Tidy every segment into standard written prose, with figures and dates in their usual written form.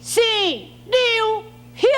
姓刘兄。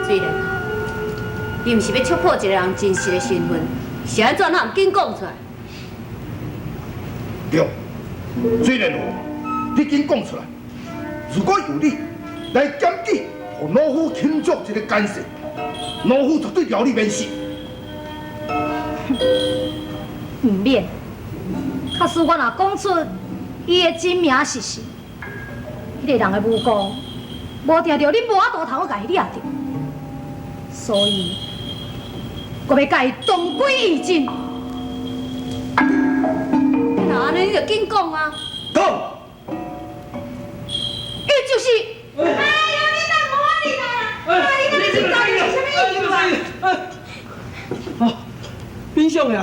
水莲，你毋是欲戳破一个人真實的身份，是按怎哪毋緊講出來？對，水蓮河，你緊講出來。如果由你來檢舉，予老夫慶祝這個奸細，老夫絕對饒你免死。毋免，假使我若講出伊的真名實姓，彼個人的武功，無定著恁無法度通閣共伊掠著，所以我欲共伊同歸於盡。若按呢，你就緊講啊！講，伊就是。哎呀，你哪無法哩啦？哎，你這到底是啥物意思啊？哦，稟相爺，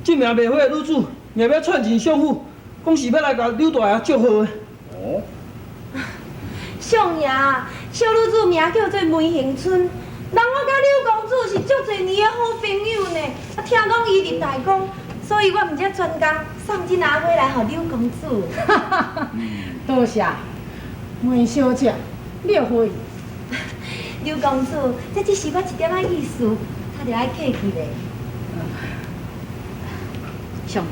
這名賣花的女子硬欲竄進相府，講是欲來共柳大爺祝賀的。哦，相爺，小女子名叫做梅杏春，人我佮柳公子是足濟年的好朋友呢。啊，聽講伊入大宮，所以我毋才專工送這籃花來予柳公子。多謝梅小姐，你有回。柳公子，這只是我一點仔意思，他著愛客氣咧。相爺，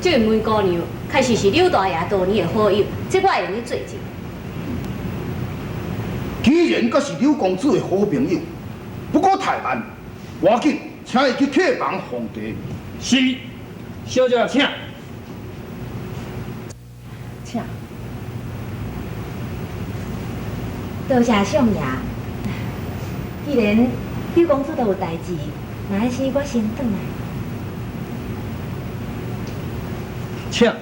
這個梅姑娘確實是柳大爺多年的好友，這我會用得作證。既然閣是柳公子的好朋友，不過太慢，趕緊請伊去客房奉茶。是，小姐請。請。多謝相爺。既然柳公子都有代誌，那還是我先轉來。請。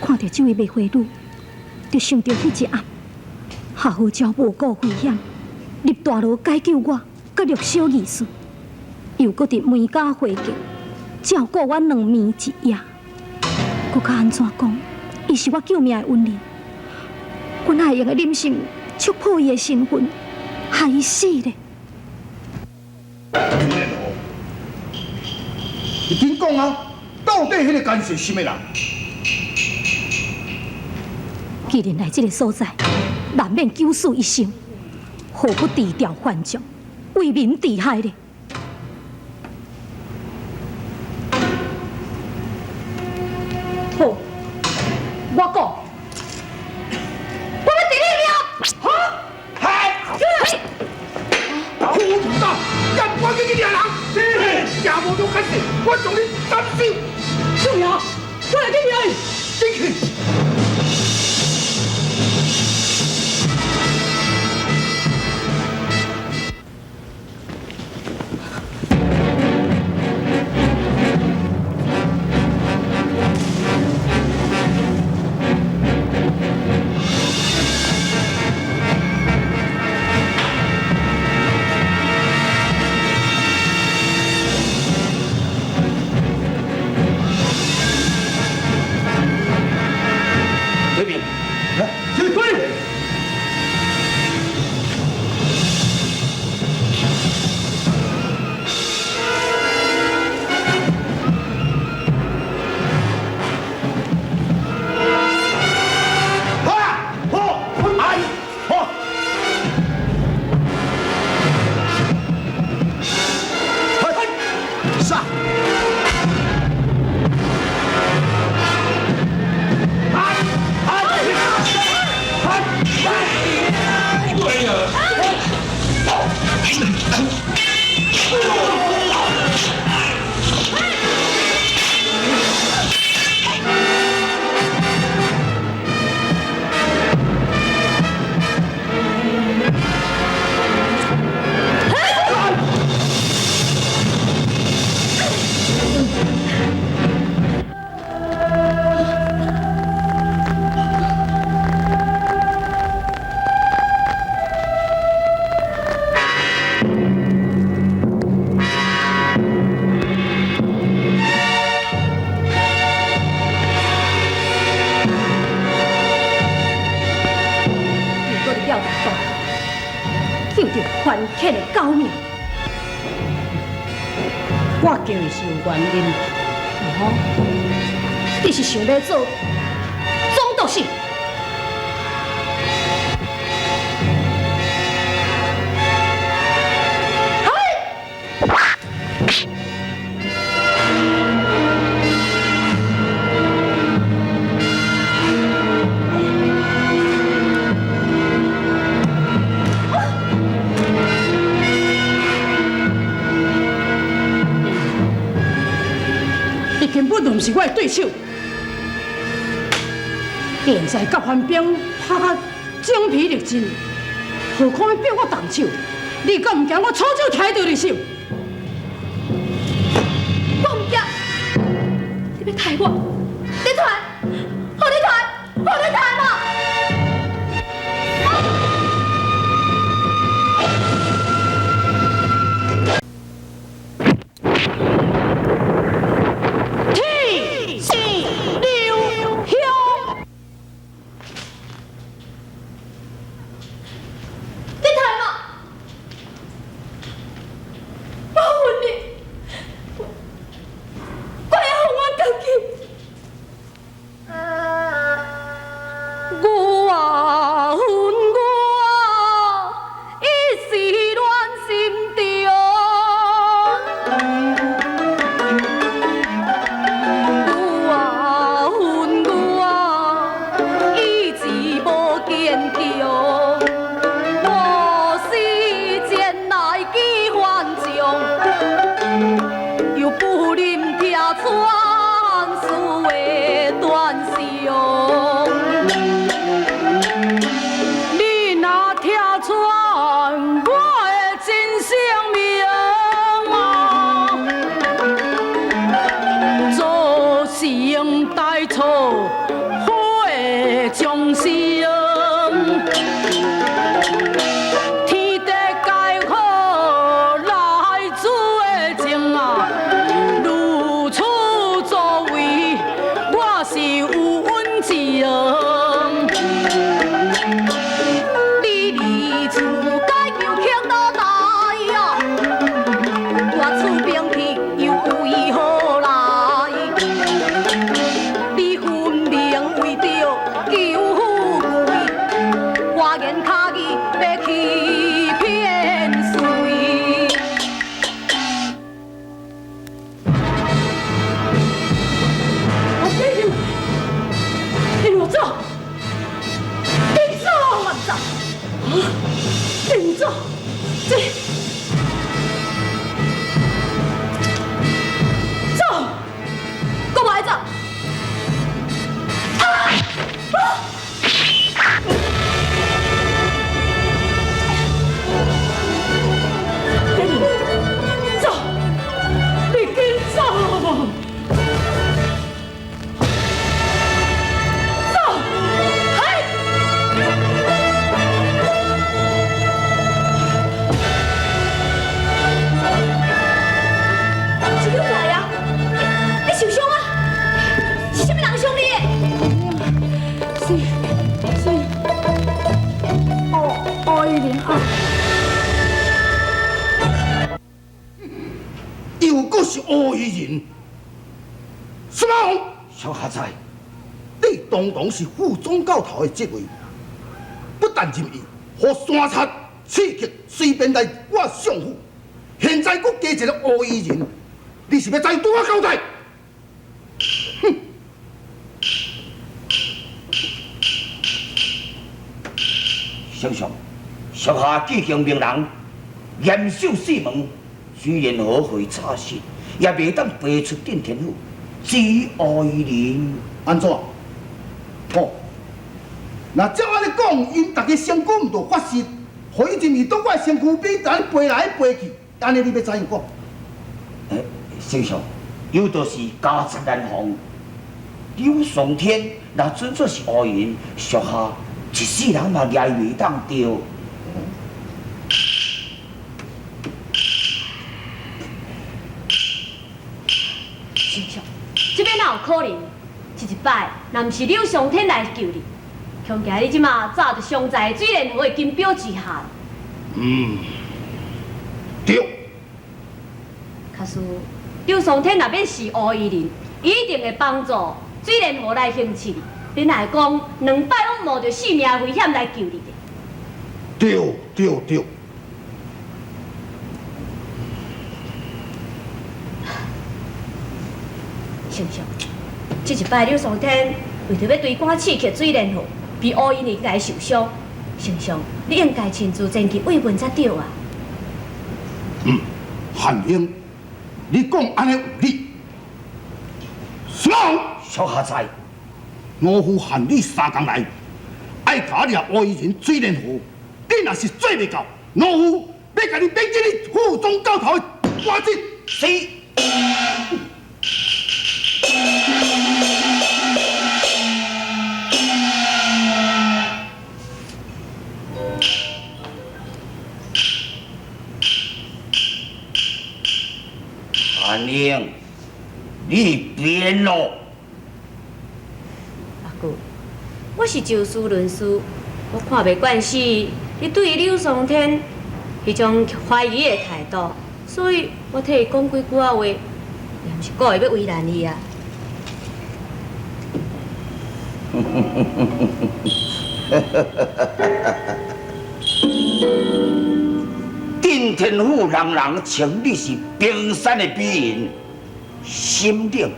看著這位賣花女，就想著彼一暗，夏侯昭無顧危險，入大牢解救我，佮六小義士，又閣佇梅家花閣照顧我兩暝一夜，閣較按怎講？伊是我救命的恩人，我哪會用得忍心戳破伊的身份，害伊死咧？你緊講啊，到底彼個奸細是啥物人？既然來這个所在，難免九死一生，何不低調犯將，為民除害呢？好，我講，我欲治你命！哈？係。糊塗大，敢趕緊去掠人！是，也無做奸細，我將你斬首！少爺，我來去掠伊。進去。犯犬的狗命。我叫伊是有原因，哦，你是想欲做总督是？根本就毋是我的对手。現在佮番兵拍甲精疲力盡，何況欲逼我動手？你敢毋驚我楚手刣著你手？我毋驚，你欲刣我？你刣，予你刣，予你刣嘛！是副总教头的职位，不但任意，予山贼刺客随便来我相府，现在阁加一个乌衣人，你是欲怎对我交代？哼！丞相，属下见行命人，严守四门，虽然好会诈死，也袂当飞出镇天府。至于乌衣人，按怎？哦，若照按呢讲，𪜶逐家身躯毋著发誓，予伊认为当我身躯边，按呢飞来飞去，按呢你欲怎样讲？欸，丞相，有道是家贼难防。柳松天若准做是乌云，属下一世人嘛掠伊袂当著。丞相，这边哪有可能？这一摆，若毋是柳松天来救你，恐惊你这马早就伤在水莲河的金表之下。嗯，對。假使劉松天若欲是烏衣人，伊一定會幫助水蓮河來行刺。你若會講兩擺攏冒著性命危險來救你的。對對對。丞相，這一擺柳松天為著欲追趕刺客水蓮河，被烏衣人共受傷。丞相，你應該親自前去慰問才對啊。嗯，韓英，你講按呢有理。什麼？小下在，老夫限你三工內，愛共掠烏衣人水蓮河，你若是做袂到，老夫欲共你免這个副總教頭的官職。是。韓英，你變咯！阿舅，我是就事論事，我看袂慣是你對柳松天彼種懷疑的態度，所以我替伊講幾句仔話，也毋是故意欲為難伊啊。鎮天府人人稱你是冰山的美人，心冷、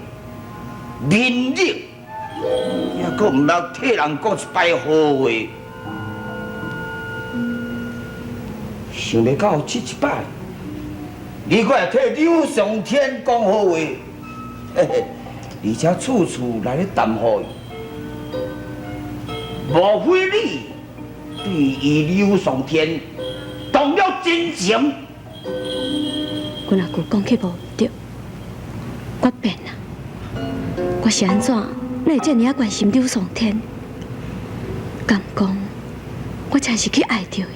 面冷，猶閣毋捌替人講一擺好話。想袂到這一擺，你閣會替柳松天講好話，嘿嘿，而且處處來咧擔保伊。莫非你對伊柳松天動了真情？阮阿舅講起無對，我變啦。我是按怎，哪會這爾仔關心柳松天？敢講，我真是去愛著伊。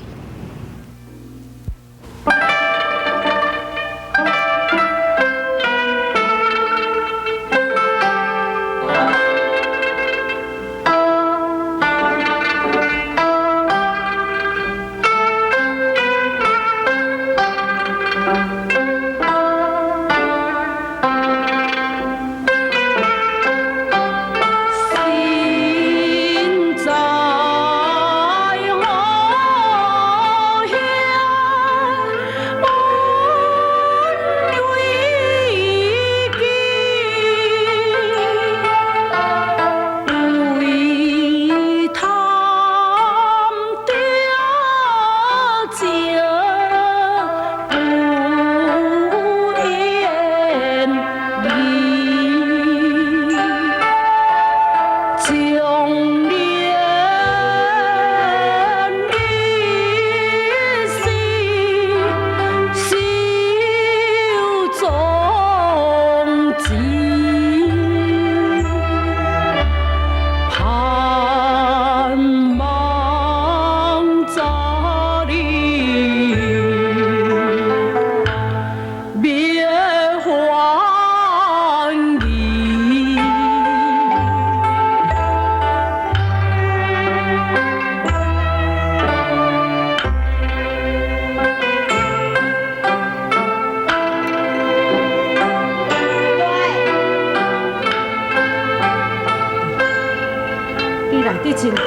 真拄好，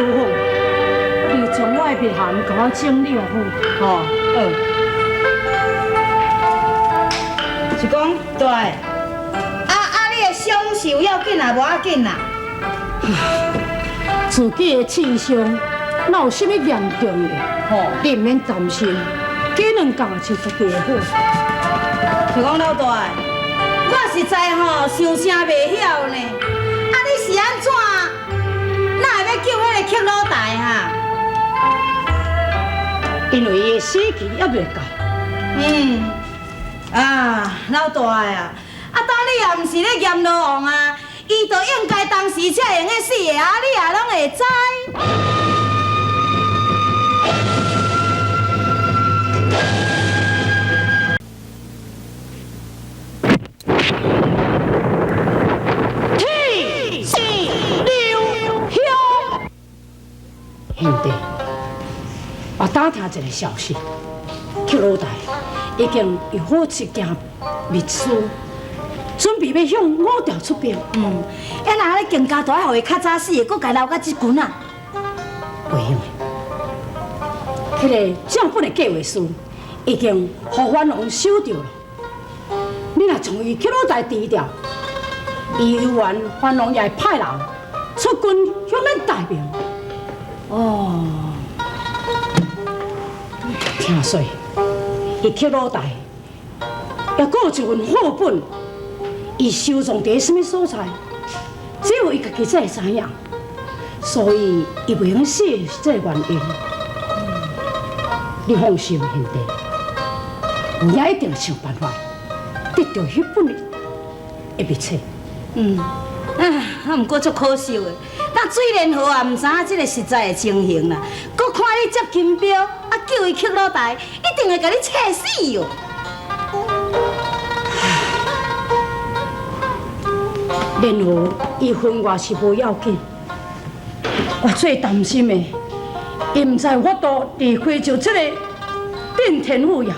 你將我的密函共我整理好，吼，好。是講對，啊啊！你的傷勢有要緊啊，無要緊啦。自己的刺傷，哪有啥物嚴重的？吼，你毋免擔心，過兩工就絕對會好。是講老大，我實在吼想啥袂曉呢。啊，你是按怎？哪會欲救彼个曲老大哈？因為伊的死期猶未到。嗯，啊，老大啊，啊，當你也毋是咧閻羅王啊，伊就應該當時才會用得死的啊，你也攏會知。兄弟，我打聽一个消息，曲老大已經有好幾件密書，準備欲向五條出兵。嗯，啊若咧更加大，予伊較早死的，閣共留甲這群啊。袂用的，彼个正本的計劃書已經予藩王收著了。你若將伊去老台除掉，伊猶原藩王也會派人出軍向咱大明。哦，聽說伊去老大，也閣有一份副本，伊收藏佇啥物所在，只有伊家己才會知影，所以伊袂用寫這個原因。你放心，賢弟，有影一定想辦法得著彼本的密冊。嗯，啊，毋過足可惜的，但水蓮河也毋知影這个實在的情形啦。閣看你接金標，啊救伊曲老大，一定會共你切死哦。蓮河伊分我是無要緊，我最擔心的，伊毋知有法度離開就這個頂天府業。